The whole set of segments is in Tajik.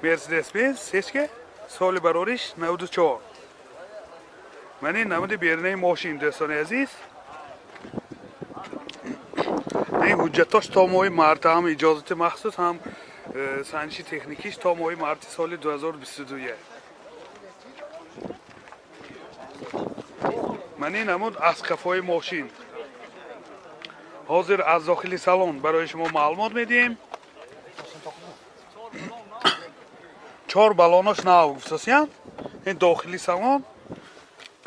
Mercedes-Benz сечка соли барориш 94. Ман ин намуди берунаи мошин дӯстони азиз. Ин ҳуҷҷатош то моҳи март ҳам иҷозати махсус ҳам санҷиши техникиш то моҳи марти соли 2022. Ман ин намуд аз қафои мошин. Ҳозир аз дохили салон барои шумо маълумот медиҳем. 4 баллонош нав гуфтасиян. Ин дохили салон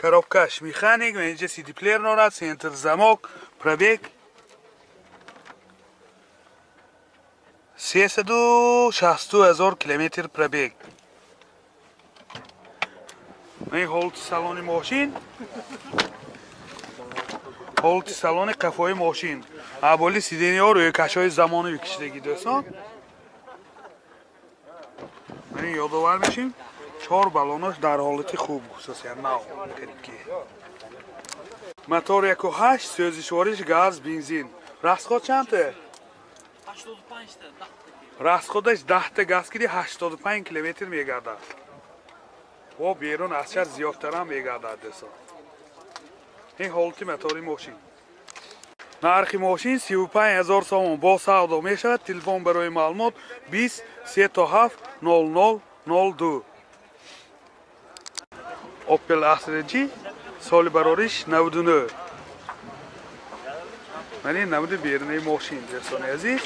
коробкаш механик, инҷа CD плеер дорад, центр замок, пробег 362 000 километр пробег. Ин ҳолати салони мошин, ҳолати салони қафои мошин. Аболи сиденьяҳо рӯйкашҳои замонавӣ кишидагӣ дӯстон. Ин ёдовар мешим, 4 баллонош дар ҳолати хуб хусусиян нав ки. Мотор 1.8, сӯзишвориш газ, бензин. Расход чандта? 85 та. Расходаш 10 та газ киди 85 километр мегардад. О берун аз шаҳр зиёдтарам мегардад дӯстон. Ин ҳолати мотори мошин. Нархи мошин 35 000 сомон бо савдо мешавад. Телефон барои маълумот 20 37 00 02. Opel Astra G соли барориш 99. Ман ин намуди берунаи мошин дӯстони азиз.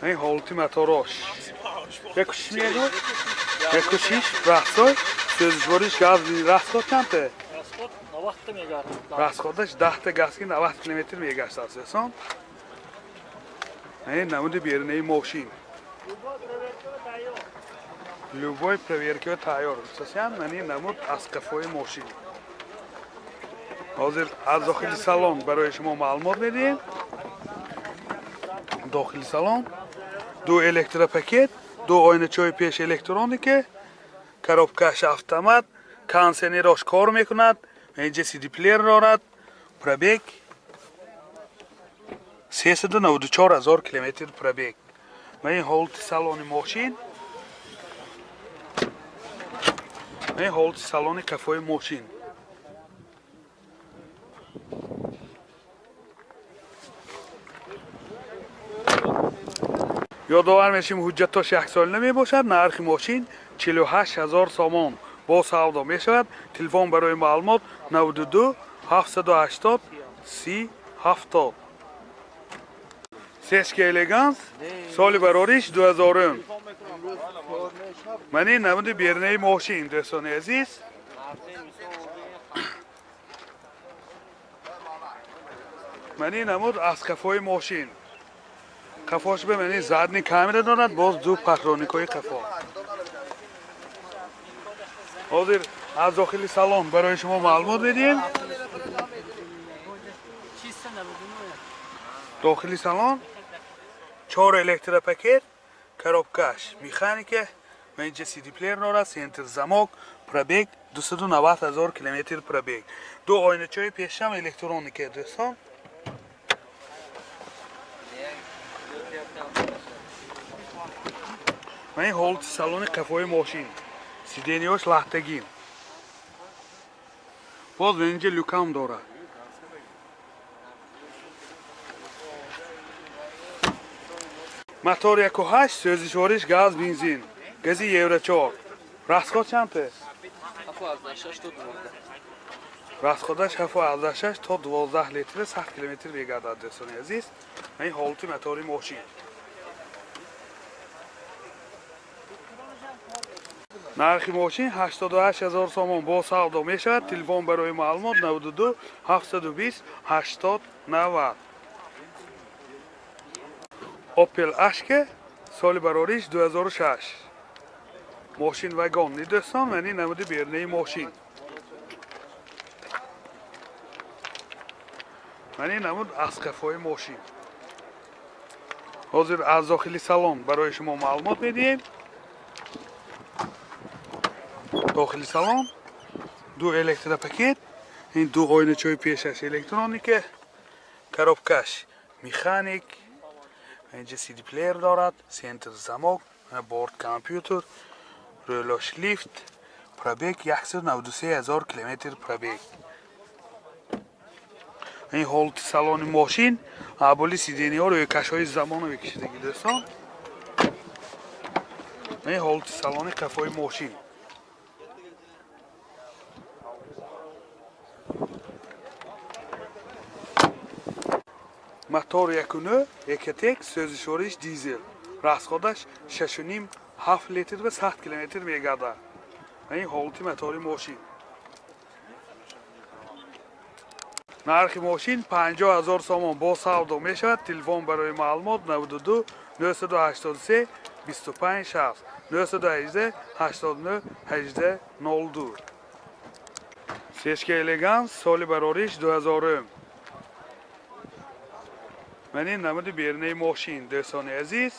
Ин ҳолати моторош. 1.6 мегӯ? 1.6 расход, сӯзишвориш газ расход чандта? Расход 90 та мегардад. Расходаш 10 та газ ки 90 километр мегаштад дӯстон. Ин намуди берунаи мошин. Любой проверка тайёр. Сасян ман ин намуд аз қафои мошин. Ҳозир аз дохили салон барои шумо маълумот медиҳем. Дохили салон ду электропакет, ду оиначаҳои пеш электроника, коробкаш автомат, кондиционерош кор мекунад, инҷа CD плеер дорад, пробег 394 000 километр пробег. Ман ин ҳолати салони мошин. Ин ҳолати салони қафои мошин. Ёдовар мешим ҳуҷҷатош яксолина мебошад. Нархи мошин 48 000 сомон бо савдо мешавад. Телефон барои маълумот 92 780 30 70. Сечка Элеганс соли барориш 2000. Ман ин намуди берунаи мошин дӯстони азиз. Ман ин намуд аз қафои мошин. Қафош ба ман ин задний камера дорад, боз ду патроникҳои қафо. Ҳозир аз дохили салон барои шумо маълумот медиҳем. Дохили салон 4 электропакет, коробкаш механика, инҷа CD плеер дорад, центр замок, пробег 290 000 километр пробег. Ду оиначаҳои пешам электроника дӯстон. Ман ин ҳолати салони қафои мошин. Сиденьяш лахтагин. Боз инҷа люкам дорад. Мотор 1.8, сӯзишвориш газ, бензин. Гази Евро 4. Расход чандта? 7.6 то 12. Расходаш 7.6 то 12 литр 100 километр мегардад дӯстони азиз. Ин ҳолати мотори мошин. Нархи мошин 88 000 сомон бо савдо мешавад. Телефон барои маълумот 92 720 80 90. Opel Ashke соли барориш 2006. Мошин вагон дӯстон, ман ин намуди берунаи мошин. Ман ин намуд аз қафои мошин. Ҳозир аз дохили салон барои шумо маълумот медиҳем. Дохили салон ду электропакет, ин ду оиначаҳои пешаш электроника, коробкаш механик, Инҷа CD плеер дорад, центр замок, борт компютер, рӯлош лифт, пробег 193 000 километр пробег. Ин ҳолати салони мошин, аболи сидениҳо рӯйкашҳои замоно кишидаги дӯстон. Ин ҳолати салони қафои мошин. Мотор 1.9 Экотек, сӯзишвориш дизел. Расходаш 6.5-7 литр ва 100 километр мегардад. Ин ҳолати мотори мошин. Нархи мошин 50 000 сомон бо савдо мешавад. Телефон барои маълумот 92 983 25 60 918 89 18 02. Сечка Элеганс, соли барориш 2000. Ман ин намуди берунаи мошин, дӯстони азиз.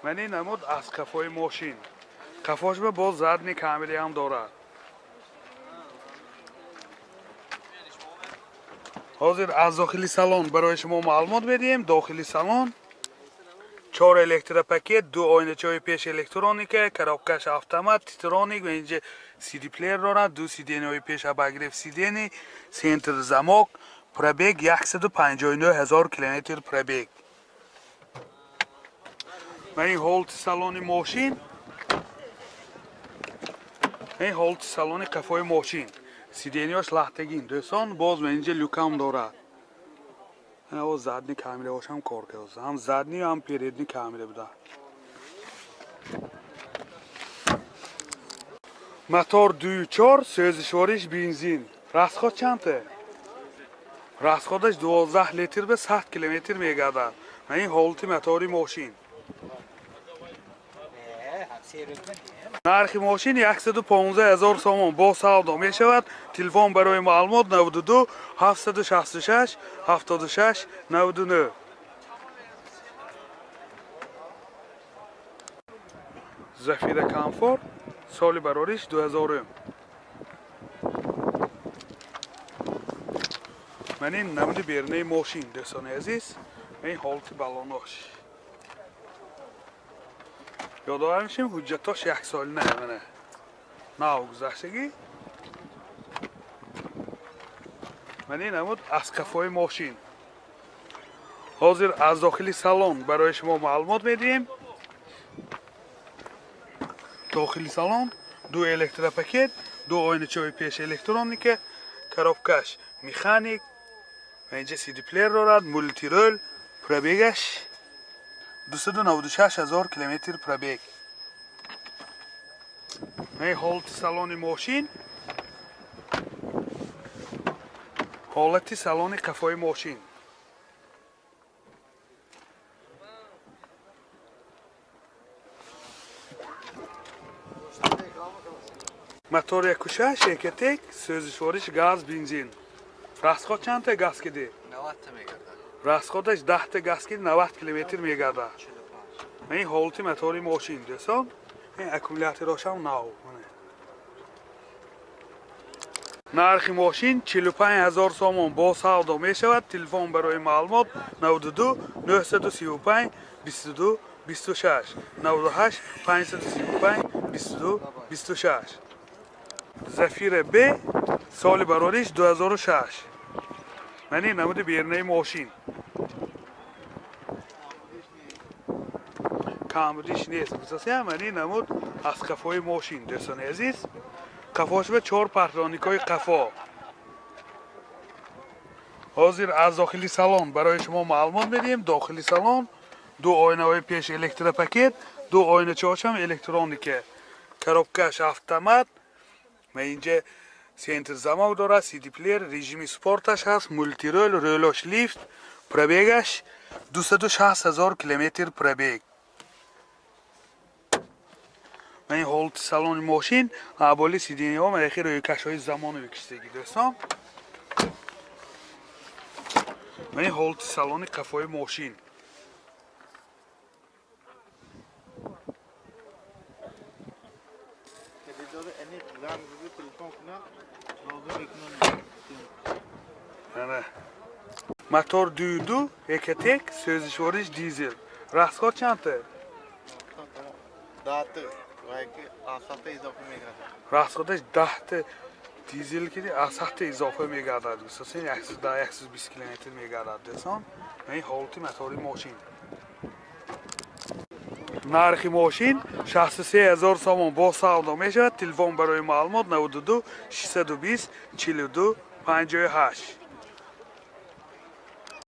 Ман ин намуд аз қафои мошин. Қафош ба боз задни камери ҳам дорад. Ҳозир аз дохили салон барои шумо маълумот медиҳем. Дохили салон 4 электропакет, 2 оиначаҳои пеш электроника, коробкаш автомат, титроник ва инҷа CD плеер дорад, 2 сидениҳои пеш обогрев сидени, центр замок, пробег 159 000 километр пробег. Ва ин ҳолати салони мошин, ин ҳолати салони қафои мошин. Сидениҳош лахтагин дӯстон, боз ва инҷа люкам дорад. О задни камераҳош ҳам кор кардааст. Ҳам задни ҳам передни камера буда. Мотор 2.4, сӯзишвориш бензин. Расход чандта? Расходаш 12 литр ба 100 километр мегардад. Ин ҳолати мотори мошин. Нархи мошин 115 000 сомон бо савдо мешавад. Телефон барои маълумот 92 766 76 99. Зафира Комфорт, соли барориш 2000. Ман ин намуди берунаи мошин, дӯстони азиз. Ин ҳолати балонош. Ёдовар мешем, ҳуҷҷатош яксолина, мана нав гузаштагӣ. Ман ин намуд аз қафои мошин. Ҳозир аз дохили салон барои шумо маълумот медиҳем. Дохили салон 2 электропакет, 2 оиначаҳои пеш электроника, коробкаш механик, ва инҷа CD плеер дорад, мултирол, пробегаш 296 000 километр пробег. Ин ҳолати салони мошин, ҳолати салони қафои мошин. Мотор 1.6 Экотек, сӯзишвориш газ, бензин. Расход чандта газ киди? 90 мегардад. Расходаш 10 та газ киди 90 километр мегардад. Ин ҳолати мотори мошин, дӯстон. Ин аккумуляторошам нав. Нархи мошин 45 000 сомон бо савдо мешавад. Телефон барои маълумот 92 935 22 26 98 535 22 26. Зафира Б, соли барориш 2006. Ман ин намуди берунаи мошин. Камбудиш нест. Гузашта ман ин намуд аз қафои мошин, дӯстони азиз. Қафош ба 4 партроникҳои қафо. Ҳозир аз дохили салон барои шумо маълумот медиҳем. Дохили салон 2 оинаҳои пеш электропакет, 2 оиначаҳош ҳам электроника, коробкаш автомат, ва инҷа центр замок дорад, CD плеер, режими спорташ ҳаст, мултирол, рӯлош лифт, пробегаш 260 000 километр пробег. Ман ин ҳолати салони мошин, аболи сидениҳо маяхи рӯйкашҳои замоно киштагӣ, дӯстон. Ман ин ҳолати салони қафои мошин. Яна мотор 2.2 Ecotec, сӯзишвориш дизел. Расход чандта? 10 вайки асата изофа мегардад. Расходаш 10 та дизел ки асата изофа мегардад. Гусасен 110 120 километр мегардад десон. Ин ҳолати мотори мошин. Нархи мошин 63 000 сомон, бо савдо мешавад. Телефон барои маълумот 92 620 42 58.